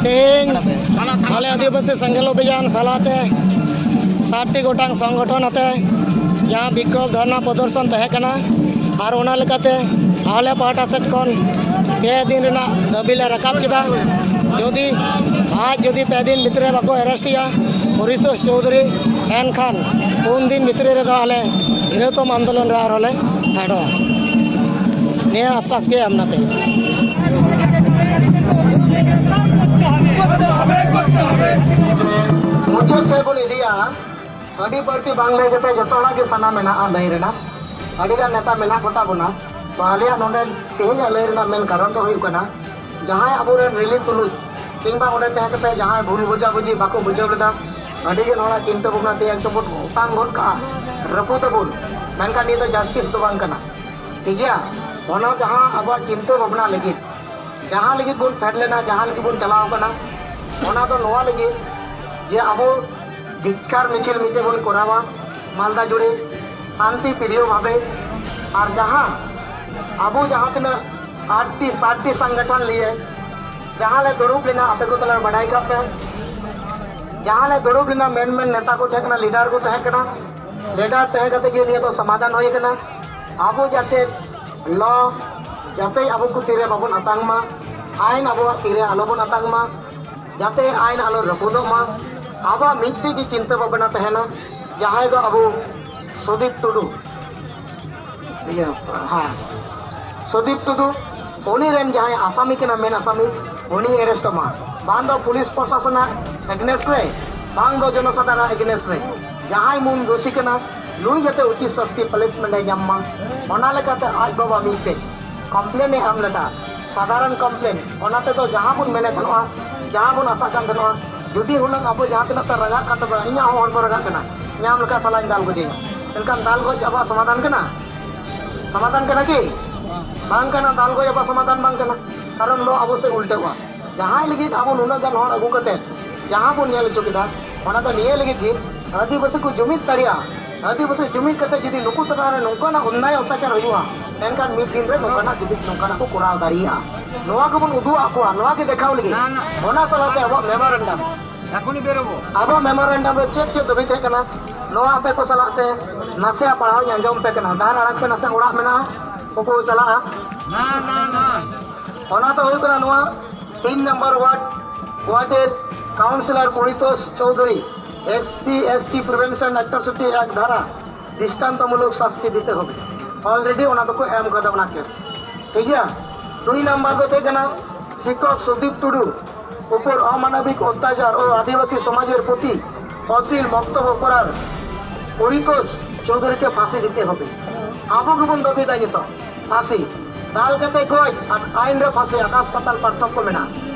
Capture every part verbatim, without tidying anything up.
ᱛᱮᱦᱮᱧ ᱟᱞᱮ ᱟᱹᱫᱤᱵᱟᱹᱥᱤ ᱥᱮᱸᱜᱮᱞ ᱚᱵᱷᱤᱡᱟᱱ ᱥᱟᱞᱟᱛᱮ ᱥᱟᱛ ᱴᱤ ᱜᱚᱴᱟᱝ ᱥᱚᱝᱜᱚᱴᱷᱚᱱ ᱟᱛᱮ ᱡᱟᱦᱟᱸ ᱵᱤᱠᱠᱷᱳᱵ ᱫᱷᱚᱨᱱᱟ ᱯᱨᱚᱫᱚᱨᱥᱚᱱ ᱛᱟᱦᱮᱸ ᱠᱟᱱᱟ, ᱟᱨ ᱚᱱᱟ ᱞᱮᱠᱟᱛᱮ ᱟᱞᱮ ᱯᱟᱦᱴᱟ ᱥᱮᱫ ᱠᱷᱚᱱ ᱯᱮ ᱫᱤᱱ ᱨᱮᱱᱟᱜ ᱫᱟᱹᱵᱤ ᱞᱮ ᱨᱟᱠᱟᱵ ᱠᱮᱫᱟ᱾ ᱡᱩᱫᱤ ᱟᱡ ᱡᱩᱫᱤ ᱯᱮ ᱫᱤᱱ ᱵᱷᱤᱛᱨᱤ ᱨᱮ ᱵᱟᱠᱚ ᱟᱨᱮᱥᱴ ᱮᱭᱟ ᱯᱚᱨᱤᱛᱳᱥ ᱪᱳᱣᱫᱷᱩᱨᱤ, ᱮᱱᱠᱷᱟᱱ ᱯᱩᱱ ᱫᱤᱱ ᱵᱷᱤᱛᱨᱤ ᱨᱮᱫᱚ ᱟᱞᱮ ᱵᱤᱨᱚᱛᱚᱢ ᱟᱱᱫᱳᱞᱚᱱ ᱨᱮ ᱟᱨᱦᱚᱸ ᱞᱮ ᱯᱷᱮᱰᱚᱜᱼᱟ᱾ ᱱᱤᱭᱟᱹ ᱟᱥᱥᱟᱥ ᱜᱮ ᱮᱢ ᱱᱟᱛᱮ᱾ ᱢᱩᱪᱟᱹᱫ ᱥᱮᱫ ᱵᱚᱱ ᱤᱫᱤᱭᱟ᱾ ᱟᱹᱰᱤ ᱵᱟᱹᱲᱛᱤ ᱵᱟᱝ ᱞᱟᱹᱭ ᱠᱟᱛᱮ ᱡᱚᱛᱚ ᱦᱚᱲᱟᱜ ᱜᱮ ᱥᱟᱱᱟ ᱢᱮᱱᱟᱜᱼᱟ ᱞᱟᱹᱭ ᱨᱮᱱᱟᱜ᱾ ᱟᱹᱰᱤ ᱜᱟᱱ ᱱᱮᱛᱟ ᱢᱮᱱᱟᱜ ᱠᱚᱛᱟ ᱵᱚᱱᱟ᱾ ᱛᱚ ᱟᱞᱮᱭᱟᱜ ᱱᱚᱰᱮ ᱛᱮᱦᱮᱧᱟᱜ ᱞᱟᱹᱭ ᱨᱮᱱᱟᱜ ᱢᱮᱱ ᱠᱟᱨᱚᱱ ᱫᱚ ᱦᱩᱭᱩᱜ ᱠᱟᱱᱟ, ᱡᱟᱦᱟᱸᱭ ᱟᱵᱚᱨᱮᱱ ᱨᱮᱞᱤ ᱛᱩᱞᱩᱡ ᱠᱤᱝᱵᱟ ᱚᱸᱰᱮ ᱛᱟᱦᱮᱸ ᱠᱟᱛᱮ ᱡᱟᱦᱟᱸᱭ ᱵᱷᱩᱞ ᱵᱩᱡᱷᱟᱹᱣ ᱵᱩᱡᱷᱤ ᱵᱟᱠᱚ ᱵᱩᱡᱷᱟᱹᱣ ᱞᱮᱫᱟ, ᱟᱹᱰᱤ ᱜᱟᱱ ᱦᱚᱲᱟᱜ ᱪᱤᱱᱛᱟᱹ ᱵᱷᱟᱵᱽᱱᱟ ᱛᱮ ᱮᱠᱫᱚᱢ ᱵᱚᱱ ᱚᱴᱟᱝ ᱜᱚᱫ ᱠᱟᱜᱼᱟ, ᱨᱟᱹᱯᱩᱫ ᱟᱵᱚᱱ᱾ ᱢᱮᱱᱠᱷᱟᱱ ᱱᱤᱭᱟᱹ ᱫᱚ ᱡᱟᱥᱴᱤᱥ ᱫᱚ ᱵᱟᱝ ᱠᱟᱱᱟ, ᱴᱷᱤᱠ ᱜᱮᱭᱟ? ᱚᱱᱟ ᱡᱟᱦᱟᱸ ᱟᱵᱚᱣᱟᱜ ᱪᱤᱱᱛᱟᱹ ᱵᱷᱟᱵᱽᱱᱟ ᱞᱟᱹᱜᱤᱫ, ᱡᱟᱦᱟᱸ ᱞᱟᱹᱜᱤᱫ ᱵᱚᱱ ᱯᱷᱮᱰ ᱞᱮᱱᱟ, ᱡᱟᱦᱟᱸ ᱞᱟᱹᱜᱤᱫ ᱵᱚᱱ ᱪᱟᱞᱟᱣ ᱠᱟᱱᱟ, ᱚᱱᱟ ᱫᱚ ᱱᱚᱣᱟ ᱞᱟᱹᱜᱤᱫ ᱡᱮ ᱟᱵᱚ ᱫᱷᱤᱠᱠᱟᱨ ᱢᱤᱪᱷᱤᱞ ᱢᱤᱫᱴᱮᱡ ᱵᱚᱱ ᱠᱚᱨᱟᱣᱟ ᱢᱟᱞᱫᱟ ᱡᱩᱲᱮ ᱥᱟᱱᱛᱤ ᱯᱨᱤᱭᱚ ᱵᱷᱟᱵᱮ᱾ ᱟᱨ ᱡᱟᱦᱟᱸ ᱟᱵᱚ ᱡᱟᱦᱟᱸ ᱛᱤᱱᱟᱹᱜ ᱟᱴ ᱴᱤ ᱥᱟᱛ ᱴᱤ ᱥᱚᱝᱜᱚᱴᱷᱚᱱ ᱞᱤᱭᱮ ᱡᱟᱦᱟᱸ ᱞᱮ ᱫᱩᱲᱩᱵ ᱞᱮᱱᱟ, ᱟᱯᱮ ᱠᱚ ᱛᱟᱞᱟᱨᱮ ᱵᱟᱰᱟᱭ ᱠᱟᱜ ᱯᱮ, ᱡᱟᱦᱟᱸ ᱞᱮ ᱫᱩᱲᱩᱵ ᱞᱮᱱᱟ, ᱢᱮᱱ ᱢᱮᱱ ᱱᱮᱛᱟ ᱠᱚ ᱛᱟᱦᱮᱸ ᱠᱟᱱᱟ, ᱞᱤᱰᱟᱨ ᱠᱚ ᱛᱟᱦᱮᱸ ᱠᱟᱱᱟ, ᱞᱤᱰᱟᱨ ᱛᱟᱦᱮᱸ ᱠᱟᱛᱮ ᱜᱮ ᱱᱤᱭᱟᱹ ᱫᱚ ᱥᱚᱢᱟᱫᱷᱟᱱ ᱦᱩᱭ ᱠᱟᱱᱟ᱾ ᱟᱵᱚ ᱡᱟᱛᱮ ᱞᱚ ᱡᱟᱛᱮ ᱟᱵᱚ ᱠᱚ ᱛᱤᱨᱮ ᱵᱟᱵᱚᱱ ᱟᱛᱟᱝ ᱢᱟ, ᱟᱭᱤᱱ ᱟᱵᱚᱣᱟᱜ ᱛᱤᱨᱮ ᱟᱞᱚᱵᱚᱱ ᱟᱛᱟᱝ ᱢᱟ, ᱡᱟᱛᱮ ᱟᱭᱤᱱ ᱟᱞᱚ ᱨᱟᱹᱯᱩᱫᱚᱜ ᱢᱟ᱾ ᱟᱵᱚᱣᱟᱜ ᱢᱤᱫᱴᱮᱡ ᱜᱮ ᱪᱤᱱᱛᱟᱹ ᱵᱷᱟᱵᱽᱱᱟ ᱛᱟᱦᱮᱱᱟ, ᱡᱟᱦᱟᱸᱭ ᱫᱚ ᱟᱵᱚ ᱥᱩᱫᱤᱯ ᱴᱩᱰᱩ, ᱤᱭᱟᱹ, ᱦᱮᱸ, ᱥᱩᱫᱤᱯ ᱴᱩᱰᱩ, ᱩᱱᱤ ᱨᱮᱱ ᱡᱟᱦᱟᱸᱭ ᱟᱥᱟᱢᱤ ᱠᱟᱱᱟ, ᱢᱮᱱ ᱟᱥᱟᱢᱤ, ᱩᱱᱤ ᱮᱨᱮᱥᱴᱚᱜ ᱢᱟ, ᱵᱟᱝ ᱫᱚ ᱯᱩᱞᱤᱥ ᱯᱨᱚᱥᱟᱥᱚᱱᱟᱜ ᱮᱜᱽᱱᱮᱥᱴ ᱨᱮ, ᱵᱟᱝ ᱫᱚ ᱡᱚᱱᱚᱥᱟᱫᱷᱟᱨᱚᱱ ᱮᱜᱽᱱᱮᱥᱴ ᱨᱮ᱾ ᱡᱟᱦᱟᱸᱭ ᱢᱩᱞ ᱫᱳᱥᱤ ᱠᱟᱱᱟ, ᱱᱩᱭ ᱡᱟᱛᱮ ᱩᱪᱤᱛ ᱥᱟᱥᱛᱤ ᱯᱟᱱᱤᱥᱢᱮᱱᱴ ᱮ ᱧᱟᱢ ᱢᱟ, ᱚᱱᱟ ᱞᱮᱠᱟᱛᱮ ᱟᱡ ᱵᱟᱵᱟ ᱢᱤᱫᱴᱮᱡ ᱠᱚᱢᱯᱞᱮᱱ ᱮ ᱮᱢ ᱞᱮᱫᱟ, ᱥᱟᱫᱷᱟᱨᱚᱱ ᱠᱚᱢᱯᱞᱮᱱ᱾ ᱚᱱᱟ ᱛᱮᱫᱚ ᱡᱟᱦᱟᱸ ᱵᱚᱱ ᱢᱮᱱᱮᱫ ᱛᱟᱦᱮᱱᱚᱜᱼᱟ, ᱡᱟᱦᱟᱸ ᱵᱚᱱ ᱟᱥᱟᱜ ᱠᱟᱱ ᱛᱟᱦᱮᱱᱚᱜᱼᱟ, ᱡᱩᱫᱤ ᱦᱩᱱᱟᱹᱝ ᱟᱵᱚ ᱡᱟᱦᱟᱸ ᱛᱤᱱᱟᱹᱜ ᱯᱮ ᱨᱟᱸᱜᱟᱜ ᱠᱟᱱ ᱛᱟᱵᱚᱱᱟ, ᱤᱧᱟᱹᱜ ᱦᱚᱸ ᱦᱚᱲᱢᱚ ᱨᱟᱸᱜᱟᱜ ᱠᱟᱱᱟ, ᱧᱟᱢ ᱞᱮᱠᱷᱟᱱ ᱥᱟᱞᱟᱧ ᱫᱟᱞ ᱜᱚᱡᱮᱭᱟ, ᱮᱱᱠᱷᱟᱱ ᱫᱟᱞ ᱜᱚᱡ ᱟᱵᱚᱣᱟᱜ ᱥᱚᱢᱟᱫᱷᱟᱱ ᱠᱟᱱᱟ? ᱥᱚᱢᱟᱫᱷᱟᱱ ᱠᱟᱱᱟ ᱠᱤ? ᱵᱟᱝ ᱠᱟᱱᱟ, ᱫᱟᱞ ᱜᱚᱡ ᱟᱵᱚᱣᱟᱜ ᱥᱚᱢᱟᱫᱷᱟᱱ ᱵᱟᱝ ᱠᱟᱱᱟ᱾ ᱠᱟᱨᱚᱱ ᱱᱚᱣᱟ ᱟᱵᱚ ᱥᱮᱫ ᱩᱞᱴᱟᱹᱜᱼᱟ᱾ ᱡᱟᱦᱟᱸᱭ ᱞᱟᱹᱜᱤᱫ ᱟᱵᱚ ᱱᱩᱱᱟᱹᱜ ᱜᱟᱱ ᱦᱚᱲ ᱟᱹᱜᱩ ᱠᱟᱛᱮ ᱡᱟᱦᱟᱸ ᱵᱚᱱ ᱧᱮᱞ ᱦᱚᱪᱚ ᱠᱮᱫᱟ, ᱚᱱᱟ ᱫᱚ ᱱᱤᱭᱟᱹ ᱞᱟᱹᱜᱤᱫ ᱜᱮ ᱟᱹᱫᱤᱵᱟᱹᱥᱤ ᱠᱚ ᱡᱩᱢᱤᱫ ᱫᱟᱲᱮᱭᱟᱜᱼᱟ᱾ ᱟᱹᱫᱤᱵᱟᱹᱥᱤ ᱡᱩᱢᱤᱫ ᱠᱟᱛᱮ ᱡᱩᱫᱤ ᱱᱩᱠᱩ ᱪᱮᱛᱟᱱ ᱨᱮ ᱱᱚᱝᱠᱟᱱᱟᱜ ᱚᱱᱱᱟᱭ ᱚᱛᱛᱟᱪᱟᱨ ᱦᱩᱭᱩᱜᱼᱟ, ᱮᱱᱠᱷᱟᱱ ᱢᱤᱫ ᱫᱤᱱ ᱨᱮ ᱱᱚᱝᱠᱟᱱᱟᱜ ᱡᱩᱢᱤᱫ ᱱᱚᱝᱠᱟᱱᱟᱜ ᱠᱚ ᱠᱚᱨᱟᱣ ᱫᱟᱲᱮᱭᱟᱜᱼᱟ᱾ ᱱᱚᱣᱟ ᱜᱮᱵᱚᱱ ᱩᱫᱩᱜ ᱟᱫ ᱠᱚᱣᱟ, ᱱᱚᱣᱟ ᱜᱮ ᱫᱮᱠᱷᱟᱣ ᱞᱟᱹᱜᱤᱫ᱾ ᱚᱱᱟ ᱥᱟᱞᱟᱜ ᱛᱮ ᱟᱵᱚᱣᱟᱜ ᱢᱮᱢᱳᱨᱮᱱᱰᱟᱢ, ᱮᱠᱷᱚᱱᱤ ᱵᱮᱨᱚᱵᱚ᱾ ᱟᱵᱚ ᱢᱮᱢᱳᱨᱮᱱᱰᱟᱢ ᱨᱮ ᱪᱮᱫ ᱪᱮᱫ ᱫᱟᱹᱵᱤ ᱛᱟᱦᱮᱸ ᱠᱟᱱᱟ, ᱱᱚᱣᱟ ᱟᱯᱮ ᱠᱚ ᱥᱟᱞᱟᱜ ᱛᱮ ᱱᱟᱥᱮᱭᱟᱜ ᱯᱟᱲᱦᱟᱣ ᱤᱧ ᱟᱸᱡᱚᱢ ᱯᱮ ᱠᱟᱱᱟ᱾ ᱰᱟᱦᱟᱨ ᱟᱲᱟᱝ ᱯᱮ ᱱᱟᱥᱮ ᱚᱲᱟᱜ ᱢᱮᱱᱟᱜᱼᱟ, ᱩᱱᱠᱩ ᱠᱚ ᱪᱟᱞᱟᱜᱼᱟ᱾ ᱚᱱᱟ ᱫᱚ ᱦᱩᱭᱩᱜ ᱠᱟᱱᱟ ᱱᱚᱣᱟ ᱛᱤᱱ ᱱᱚᱢᱵᱚᱨ ᱳᱣᱟᱨᱰ, ᱳᱣᱟর্ডের councillor Paritosh Chowdhury, SC ST prevention atrocity act ধারা দৃষ্টান্তমূলক শাস্তি দিতে হবে। অলরেডি ᱚᱱᱟ ᱫᱚᱠᱚ ᱮᱢ ᱠᱟᱫᱟ ᱚᱱᱟ ᱠᱮᱥ᱾ ᱴᱷᱤᱠ ᱜᱮᱭᱟ? ᱫᱩᱭ ᱱᱟᱢᱵᱟᱨ ᱫᱚ ᱛᱟᱦᱮᱸ ᱠᱟᱱᱟ ᱥᱤᱠᱠᱷᱚᱠ ᱥᱩᱫᱤᱯ ᱴᱩᱰᱩ ᱩᱯᱚᱨ ᱚᱢᱟᱱᱚᱵᱤᱠ ᱚᱛᱛᱟᱪᱟᱨ ᱳ ᱟᱹᱫᱤᱵᱟᱹᱥᱤ ᱥᱚᱢᱟᱡᱽᱮᱨ ᱯᱨᱚᱛᱤ ᱚᱥᱤᱞ ᱢᱚᱠᱛᱚᱵ ᱠᱚᱨᱟᱨ ᱯᱚᱨᱤᱛᱳᱥ ᱪᱳᱣᱫᱷᱩᱨᱤᱠᱮ ᱯᱷᱟᱸᱥᱤ ᱫᱤᱛᱮ ᱦᱚᱵᱮ᱾ ᱟᱵᱚ ᱜᱮᱵᱚᱱ ᱫᱟᱹᱵᱤᱭᱮᱫᱟ ᱱᱤᱛᱚᱜ ᱯᱷᱟᱸᱥᱤ᱾ ᱫᱟᱞ ᱠᱟᱛᱮ ᱜᱚᱡ ᱟᱨ ᱟᱭᱤᱱ ᱨᱮ ᱯᱷᱟᱸᱥᱤ, ᱟᱠᱟᱥ ᱯᱟᱛᱟᱞ ᱯᱟᱨᱛᱷᱚᱠᱠᱚ ᱢᱮᱱᱟᱜᱼᱟ᱾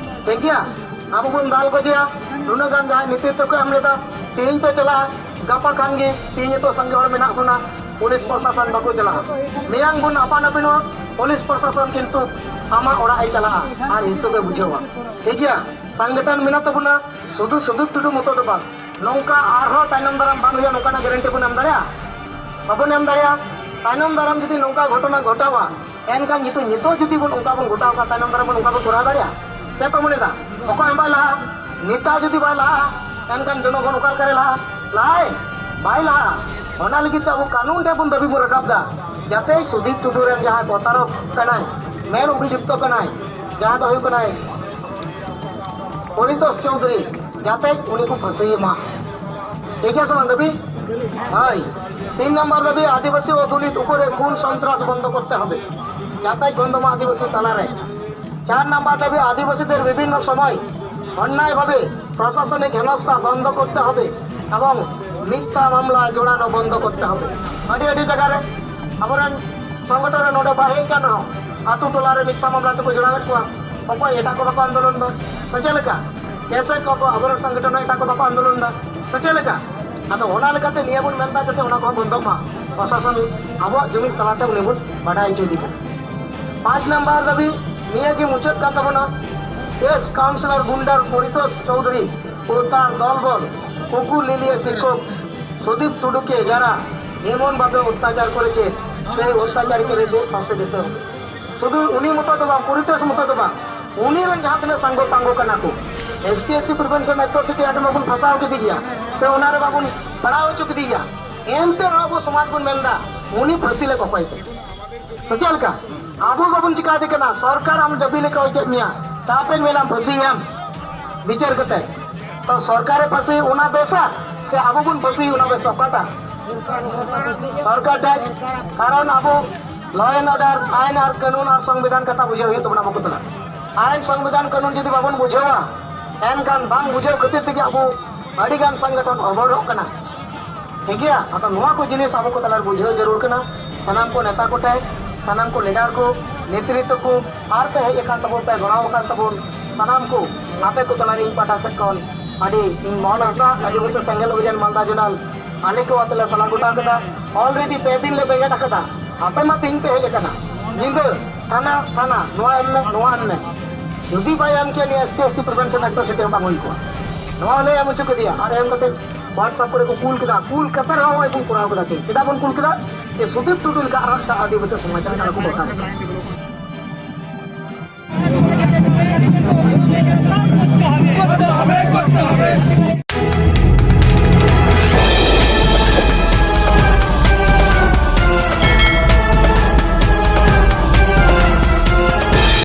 ᱴᱷᱤᱠ ᱜᱮᱭᱟ? ᱟᱵᱚ ᱵᱚᱱ ᱫᱟᱞ ᱜᱚᱡᱮᱭᱟ, ᱱᱩᱱᱟᱹᱜ ᱜᱟᱱ ᱡᱟᱦᱟᱸᱭ ᱱᱮᱛᱨᱤᱛᱵ ᱠᱚ ᱮᱢ ᱞᱮᱫᱟ, ᱛᱮᱦᱮᱧ ᱯᱮ ᱪᱟᱞᱟᱜᱼᱟ, ᱜᱟᱯᱟ ᱠᱷᱟᱱ ᱜᱮ, ᱛᱮᱦᱮᱧ ᱱᱤᱛᱚᱜ ᱥᱟᱸᱜᱮ ᱦᱚᱲ ᱢᱮᱱᱟᱜ ᱵᱚᱱᱟ, ᱯᱩᱞᱤᱥ ᱯᱨᱚᱥᱟᱥᱚᱱ ᱵᱟᱠᱚ ᱪᱟᱞᱟᱜᱼᱟ᱾ ᱢᱮᱭᱟᱝ ᱵᱚᱱ ᱟᱯᱟᱱ ᱟᱹᱯᱤᱱᱚᱜᱼᱟ, ᱯᱩᱞᱤᱥ ᱯᱨᱚᱥᱟᱥᱚᱱ ᱠᱤᱱᱛᱩ ᱟᱢᱟᱜ ᱚᱲᱟᱜ ᱮ ᱪᱟᱞᱟᱜᱼᱟ ᱟᱨ ᱦᱤᱥᱟᱹᱵ ᱮ ᱵᱩᱡᱷᱟᱹᱣᱟ᱾ ᱴᱷᱤᱠ ᱜᱮᱭᱟ? ᱥᱚᱝᱜᱚᱴᱷᱚᱱ ᱢᱮᱱᱟᱜ ᱛᱟᱵᱚᱱᱟ, ᱥᱩᱫᱷᱩ ᱥᱩᱫᱷᱩ ᱴᱩᱰᱩ ᱢᱚᱛᱚ ᱫᱚ ᱵᱟᱝ, ᱱᱚᱝᱠᱟ ᱟᱨᱦᱚᱸ ᱛᱟᱭᱱᱚᱢ ᱫᱟᱨᱟᱢ ᱵᱟᱝ ᱦᱩᱭᱩᱜᱼᱟ, ᱱᱚᱝᱠᱟᱱᱟᱜ ᱜᱮᱨᱮᱱᱴᱤ ᱵᱚᱱ ᱮᱢ ᱫᱟᱲᱮᱭᱟᱜᱼᱟ? ᱵᱟᱵᱚᱱ ᱮᱢ ᱫᱟᱲᱮᱭᱟᱜᱼᱟ᱾ ᱛᱟᱭᱱᱚᱢ ᱫᱟᱨᱟᱢ ᱡᱩᱫᱤ ᱱᱚᱝᱠᱟ ᱜᱷᱚᱴᱚᱱᱟ ᱜᱷᱚᱴᱟᱣᱟ, ᱮᱱᱠᱷᱟᱱ ᱱᱤᱛᱚᱜ, ᱱᱤᱛᱚᱜ ᱡᱩᱫᱤ ᱵᱚᱱ ᱚᱱᱠᱟ ᱵᱚᱱ ᱜᱷᱚᱴᱟᱣ ᱠᱷᱟᱱ, ᱛᱟᱭᱱᱚᱢ ᱫᱟᱨᱟᱢ ᱵᱚᱱ ᱚᱱᱠᱟ ᱵᱚᱱ ᱠᱚᱨᱟᱣ ᱫᱟᱲᱮᱭᱟᱜᱼᱟ? ᱪᱮᱫ ᱯᱮ ᱢᱚᱱᱮᱭᱮᱫᱟ? ᱚᱠᱚᱭ ᱦᱚᱸ ᱵᱟᱭ ᱞᱟᱦᱟᱜᱼᱟ᱾ ᱱᱮᱛᱟ ᱡᱩᱫᱤ ᱵᱟᱭ ᱞᱟᱦᱟᱜᱼᱟ, ᱮᱱᱠᱷᱟᱱ ᱡᱚᱱᱚᱜᱚᱱ ᱚᱠᱟ ᱞᱮᱠᱟᱨᱮ ᱞᱟᱦᱟᱜᱼᱟ? ᱞᱟᱦᱟᱭ? ᱵᱟᱭ ᱞᱟᱦᱟᱜᱼᱟ᱾ ᱚᱱᱟ ᱞᱟᱹᱜᱤᱫ ᱛᱮ ᱟᱵᱚ ᱠᱟᱹᱱᱩᱱ ᱴᱷᱮᱱ ᱵᱚᱱ ᱫᱟᱹᱵᱤ ᱵᱚᱱ ᱨᱟᱠᱟᱵ ᱮᱫᱟ, ᱡᱟᱛᱮ ᱥᱩᱫᱤᱯ ᱴᱩᱰᱩ ᱨᱮᱱ ᱡᱟᱦᱟᱸᱭ ᱯᱨᱚᱛᱟᱨᱚᱠ ᱠᱟᱱᱟᱭ, ᱢᱮᱱ ᱚᱵᱷᱤᱡᱩᱠᱛᱚ ᱠᱟᱱᱟᱭ, ᱡᱟᱦᱟᱸ ᱫᱚ ᱦᱩᱭᱩᱜ ᱠᱟᱱᱟᱭ ᱯᱚᱨᱤᱛᱳᱥ ᱪᱳᱣᱫᱷᱩᱨᱤ, ᱡᱟᱛᱮ ᱩᱱᱤ ᱠᱚ ᱯᱷᱟᱹᱥᱤᱭᱮ ᱢᱟ᱾ ᱴᱷᱤᱠ ᱜᱮᱭᱟ ᱥᱮ ᱵᱟᱝ ᱫᱟᱹᱵᱤ? ᱦᱳᱭ᱾ তিন নম্বর দাবি, আদিবাসী ও দলিত উপরে খুন সন্ত্রাস বন্ধ করতে হবে, যাতায়াত বন্ধ মা আদিবাসী তালারে। চার নম্বর দাবি, আদিবাসীদের বিভিন্ন সময় অন্যায়ভাবে প্রশাসনিক হেনস্থা বন্ধ করতে হবে এবং মিথ্যা মামলা জোড়ানো বন্ধ করতে হবে। ᱟᱹᱰᱤ ᱟᱹᱰᱤ ᱡᱟᱭᱜᱟ ᱨᱮ ᱟᱵᱚᱨᱮᱱ ᱥᱚᱝᱜᱚᱴᱷᱚᱱ ᱨᱮ ᱱᱚᱰᱮ ᱵᱟᱭ ᱦᱮᱡ ᱟᱠᱟᱱ ᱨᱮᱦᱚᱸ, ᱟᱹᱛᱩ ᱴᱚᱞᱟ ᱨᱮ ᱢᱤᱛᱷᱭᱟ ᱢᱟᱢᱞᱟ ᱛᱮᱠᱚ ᱡᱚᱲᱟᱣᱮᱫ ᱠᱚᱣᱟ᱾ ᱚᱠᱚᱭ ᱮᱴᱟᱜ ᱠᱚ ᱵᱟᱠᱚ ᱟᱱᱫᱳᱞᱚᱱ ᱫᱟ? ᱥᱮ ᱪᱮᱫ ᱞᱮᱠᱟ? ᱠᱮᱥᱮᱫ ᱠᱚ ᱟᱵᱚᱨᱮᱱ ᱥᱚᱝᱜᱚᱴᱷᱚᱱ ᱮᱴᱟᱜ ᱠᱚ ᱵᱟᱠᱚ ᱟᱱᱫᱳᱞᱚᱱ ᱫᱟ? ᱥᱮ ᱪᱮᱫ ᱞᱮᱠᱟ? ᱟᱫᱚ ᱚᱱᱟ ᱞᱮᱠᱟᱛᱮ ᱱᱤᱭᱟᱹ ᱵᱚᱱ ᱢᱮᱱᱫᱟ ᱡᱟᱛᱮ ᱚᱱᱟ ᱠᱚᱦᱚᱸ ᱵᱚᱱᱫᱚᱜ ᱢᱟ᱾ ᱯᱨᱚᱥᱟᱥᱚᱱ ᱟᱵᱚᱣᱟᱜ ᱡᱩᱢᱤᱫ ᱛᱟᱞᱟᱛᱮ ᱩᱱᱤ ᱵᱚᱱ ᱵᱟᱰᱟᱭ ᱦᱚᱪᱚᱭᱮᱫᱮ ᱠᱟᱱᱟ᱾ ᱯᱟᱸᱪ ᱱᱟᱢᱵᱟᱨ ᱫᱟᱹᱵᱤ ᱱᱤᱭᱟᱹ ᱜᱮ ᱢᱩᱪᱟᱹᱫ ᱠᱟᱱ ᱛᱟᱵᱚᱱᱟ᱾ এস কাউন্সিলর গুন্ডার পরিতোষ চৌধুরী ও তার দলবল কুকুর লিলিয়ে শিক্ষক সুদীপ টুডুকে যারা এমনভাবে অত্যাচার করেছে, ᱥᱮ ᱚᱛᱛᱟᱪᱟᱨᱤ ᱠᱚᱨᱮ ᱫᱩ ᱯᱷᱟᱸᱥᱤ ᱫᱤᱛᱮ ᱦᱚᱵᱮ᱾ ᱥᱩᱫᱷᱩ ᱩᱱᱤ ᱢᱚᱛᱚ ᱫᱚ ᱵᱟᱝ, ᱯᱚᱨᱤᱛᱳᱥ ᱢᱚᱛᱚ ᱫᱚ ᱵᱟᱝ, ᱩᱱᱤ ᱨᱮᱱ ᱡᱟᱦᱟᱸ ᱛᱤᱱᱟᱹᱜ ᱥᱟᱝᱜᱚ ᱯᱟᱝᱜᱚ ᱠᱟᱱᱟ ᱠᱚ, S T S C prevention act ᱯᱟᱨᱥᱤ ᱛᱮ ᱟᱹᱰᱤ ᱢᱟᱵᱚᱱ ᱯᱷᱟᱸᱥᱟᱣ ᱠᱮᱫᱮ ᱜᱮᱭᱟ, ᱥᱮ ᱚᱱᱟ ᱨᱮ ᱵᱟᱵᱚᱱ ᱯᱟᱲᱟᱣ ᱦᱚᱪᱚ ᱠᱮᱫᱮ ᱜᱮᱭᱟ, ᱮᱱᱛᱮ ᱨᱮᱦᱚᱸ ᱟᱵᱚ ᱥᱚᱢᱟᱡᱽ ᱵᱚᱱ ᱢᱮᱱᱫᱟ ᱩᱱᱤ ᱯᱷᱟᱹᱥᱤ ᱞᱮ ᱠᱚᱠᱚᱭ ᱠᱮᱫ᱾ ᱥᱮ ᱪᱮᱫ ᱞᱮᱠᱟ? ᱟᱵᱚ ᱵᱟᱵᱚᱱ ᱪᱤᱠᱟᱹᱭᱮᱫᱮ ᱠᱟᱱᱟ, ᱥᱚᱨᱠᱟᱨ ᱟᱢ ᱫᱟᱹᱵᱤ ᱞᱮᱠᱟ ᱦᱚᱭ ᱠᱮᱫ ᱢᱮᱭᱟ, ᱪᱟᱯᱮᱧ ᱢᱮᱞᱟᱢ ᱯᱷᱟᱹᱥᱤᱭᱮᱢ ᱵᱤᱪᱟᱹᱨ ᱠᱟᱛᱮ᱾ ᱛᱚ ᱥᱚᱨᱠᱟᱨᱮ ᱯᱷᱟᱹᱥᱤ ᱚᱱᱟ ᱵᱮᱥᱟ, ᱥᱮ ᱟᱵᱚ ᱵᱚᱱ ᱯᱷᱟᱹᱥᱤ ᱚᱱᱟ ᱵᱮᱥᱟ, ᱚᱠᱟᱴᱟᱜ? ᱥᱚᱨᱠᱟᱨ ᱴᱷᱮᱱ᱾ ᱠᱟᱨᱚᱱ ᱟᱵᱚ law and order, ᱟᱭᱤᱱ ᱟᱨ ᱠᱟᱹᱱᱩᱱ ᱟᱨ ᱥᱚᱝᱵᱤᱫᱷᱟᱱ ᱠᱟᱛᱷᱟ ᱵᱩᱡᱷᱟᱹᱣ ᱦᱩᱭᱩᱜ ᱛᱟᱵᱚᱱᱟ ᱟᱵᱚ ᱠᱚ ᱛᱟᱞᱟ᱾ ᱟᱭᱤᱱ ᱥᱚᱝᱵᱤᱫᱷᱟᱱ ᱠᱟᱹᱱᱩᱱ ᱡᱩᱫᱤ ᱵᱟᱵᱚᱱ ᱵᱩᱡᱷᱟᱹᱣᱟ, ᱮᱱᱠᱷᱟᱱ ᱵᱟᱝ ᱵᱩᱡᱷᱟᱹᱣ ᱠᱷᱟᱹᱛᱤᱨ ᱛᱮᱜᱮ ᱟᱵᱚ ᱟᱹᱰᱤ ᱜᱟᱱ ᱥᱚᱝᱜᱚᱴᱷᱚᱱ ᱚᱵᱚᱨᱚᱜ ᱠᱟᱱᱟ᱾ ᱴᱷᱤᱠ ᱜᱮᱭᱟ, ᱟᱫᱚ ᱱᱚᱣᱟ ᱠᱚ ᱡᱤᱱᱤᱥ ᱟᱵᱚ ᱠᱚ ᱛᱟᱞᱟᱨᱮ ᱵᱩᱡᱷᱟᱹᱣ ᱡᱟᱹᱨᱩᱲ ᱠᱟᱱᱟ᱾ ᱥᱟᱱᱟᱢ ᱠᱚ ᱱᱮᱛᱟ ᱠᱚᱴᱷᱮᱱ, ᱥᱟᱱᱟᱢ ᱠᱚ ᱞᱤᱰᱟᱨ ᱠᱚ, ᱱᱮᱛᱨᱤᱛᱵ ᱠᱚ, ᱟᱨ ᱯᱮ ᱦᱮᱡ ᱟᱠᱟᱱ ᱛᱟᱵᱚᱱ ᱯᱮ, ᱜᱚᱲᱚ ᱟᱠᱟᱱ ᱛᱟᱵᱚᱱ ᱥᱟᱱᱟᱢ ᱠᱚ, ᱟᱯᱮ ᱠᱚ ᱛᱟᱞᱟᱨᱮ ᱤᱧ ᱯᱟᱦᱴᱟ ᱥᱮᱫ ᱠᱷᱚᱱ ᱟᱹᱰᱤ ᱤᱧ ᱢᱚᱦᱚᱱ ᱦᱟᱸᱥᱫᱟ, ᱟᱹᱫᱤᱵᱟᱹᱥᱤ ᱥᱮᱸᱜᱮᱞ ᱚᱵᱷᱤᱡᱟᱱ ᱢᱟᱞᱫᱟ ᱡᱳᱱᱟᱞ, ᱟᱞᱮ ᱠᱚ ᱟᱛᱮ ᱞᱮ ᱥᱟᱞᱟ ᱜᱚᱴᱟ ᱠᱟᱫᱟ᱾ Already ᱯᱮ ᱫᱤᱱ ᱞᱮ ᱵᱮᱸᱜᱮᱫ ᱟᱠᱟᱫᱟ, ᱟᱯᱮ ᱢᱟ ᱛᱮᱦᱮᱧ ᱯᱮ ᱦᱮᱡ ᱟᱠᱟᱱᱟ, ᱧᱤᱫᱟᱹ ᱛᱷᱟᱱᱟ ᱛᱷᱟᱱᱟ ᱱᱚᱣᱟ ᱮᱢ ᱢᱮ, ᱱᱚᱣᱟ ᱮᱢ ᱢᱮ᱾ ᱡᱩᱫᱤ ᱵᱟᱭ ᱮᱢ ᱠᱮᱭᱟ, ᱱᱤᱭᱟᱹ S T S C prevention act ᱯᱟᱨᱥᱤ ᱛᱮ ᱦᱚᱸ ᱵᱟᱝ ᱦᱩᱭ ᱠᱚᱜᱼᱟ᱾ ᱱᱚᱣᱟ ᱞᱮ ᱮᱢ ᱦᱚᱪᱚ ᱠᱮᱫᱮᱭᱟ, ᱟᱨ ᱮᱢ ᱠᱟᱛᱮ WhatsApp ᱠᱚᱨᱮ ᱠᱚ ᱠᱩᱞ ᱠᱮᱫᱟ᱾ ᱠᱩᱞ ᱠᱟᱛᱮ ᱨᱮᱦᱚᱸ ᱱᱚᱜᱼᱚᱭ ᱵᱚᱱ ᱠᱚᱨᱟᱣ ᱠᱮᱫᱟ᱾ ᱛᱮᱦᱮᱧ ᱪᱮᱫᱟᱜ ᱵᱚᱱ ᱠᱩᱞ ᱠᱮᱫᱟ? ᱡᱮ ᱥᱩᱫᱤᱯ ᱴᱩᱰᱩ ᱞᱮᱠᱟ ᱟᱨᱦᱚᱸ ᱮᱴᱟᱜ ᱟᱹᱫᱤᱵᱟᱹᱥᱤ ᱥᱚᱢᱟᱡᱽ ᱨᱮᱱ ᱠᱟᱱᱟ ᱠᱚ ᱫᱚᱨᱠᱟᱨ᱾